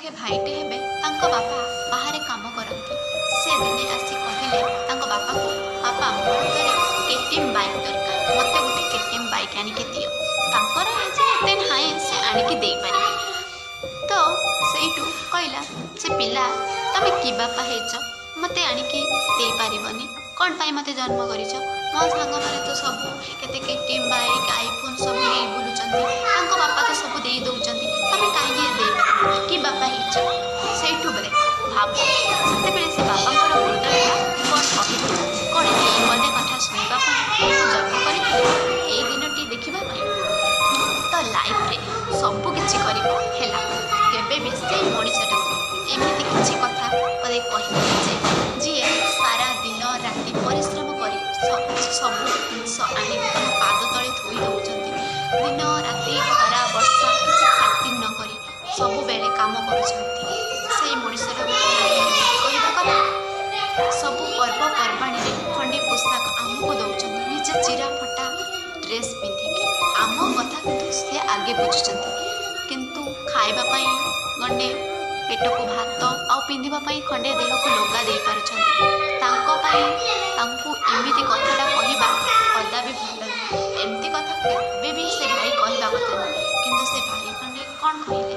ପାଖେ ଭାଇଟେ ହେବେ, ତାଙ୍କ ବାପା ବାହାରେ କାମ କରନ୍ତି। ସେ ଦିନେ ଆସି କହିଲେ ତାଙ୍କ ବାପାକୁ, "ବାପା, ମୋର କେଟିଏମ୍ ବାଇକ୍ ଦରକାର, ମୋତେ ଗୋଟେ କେଟିଏମ୍ ବାଇକ୍ ଆଣିକି ଦିଅ।" ତାଙ୍କର ଏଜ୍ ଏତେ ନାହିଁ ସେ ଆଣିକି ଦେଇପାରିବେ। ତ ସେଇଠୁ କହିଲା ସେ ପିଲା, "ତମେ କି ବାପା ହେଇଛ, ମୋତେ ଆଣିକି ଦେଇପାରିବନି? କ'ଣ ପାଇଁ ମୋତେ ଜନ୍ମ କରିଛ? ମୋ ସାଙ୍ଗମାନେ ତ ସବୁ କେତେ କେଟିଏମ୍ ବାଇକ୍, ଆଇଫୋନ୍ ସବୁ ନେଇ ବୁଲୁଛନ୍ତି। ତାଙ୍କ ବାପା ତ ସବୁ ଦେଇ ଦେଉଛନ୍ତି, ତମେ କାହିଁକି ଦେଇପାରିବନି? କି ବାପା ହେଇଛ?" ସେଇଠୁ ବୋଧେ ଭାବ, ସେତେବେଳେ ସେ ବାପାଙ୍କର ହୃଦୟଟା କ'ଣ କହିବ? କ'ଣ ଏଇ ପଦେ କଥା ଶୁଣିବା ପାଇଁ ମୁଁ ଜନ୍ମ କରିଥିଲି, ଏଇ ଦିନଟି ଦେଖିବା ପାଇଁ? ତ ଲାଇଫରେ ସବୁ କିଛି କରିବ ହେଲା, କେବେ ବି ସେଇ ମଣିଷଟାକୁ ଏମିତି କିଛି କଥା ପଦେ କହିବନି ଯେ ଯିଏ ସାରା ଦିନ ରାତି ପରିଶ୍ରମ କରି ସବୁ ଜିନିଷ ଆଣି ତମ ପାଦ ତଳେ ଥୋଇ ଦେଉଛନ୍ତି। ଦିନ ରାତି, ଖରା ବର୍ଷା କିଛି ଖାତିର ନ କରି ସବୁବେଳେ କାମ କରୁଛନ୍ତି। ସେଇ ମଣିଷଟାକୁ କ'ଣ ଏମିତି କହିବା କଥା? ସବୁ ପର୍ବପର୍ବାଣିରେ ଖଣ୍ଡେ ପୋଷାକ ଆମକୁ ଦେଉଛନ୍ତି, ନିଜ ଚିରା ଫଟା ଡ୍ରେସ୍ ପିନ୍ଧିକି ଆମ କଥା କିନ୍ତୁ ସେ ଆଗେ ବୁଝୁଛନ୍ତି। କିନ୍ତୁ ଖାଇବା ପାଇଁ ଗଣ୍ଡେ ପେଟକୁ ଭାତ ଆଉ ପିନ୍ଧିବା ପାଇଁ ଖଣ୍ଡେ ଦେହକୁ ଲୁଗା ଦେଇପାରୁଛନ୍ତି। ତାଙ୍କ ପାଇଁ ତାଙ୍କୁ ଏମିତି କଥାଟା କହିବା କଦାପି ଭଲ ନୁହେଁ। ଏମିତି କଥା କେବେ ବି ସେ ଭାଇ କହିବା କଥା ନୁହେଁ। କିନ୍ତୁ ସେ ଭାଇ ଖଣ୍ଡେ କ'ଣ କହିଲେ?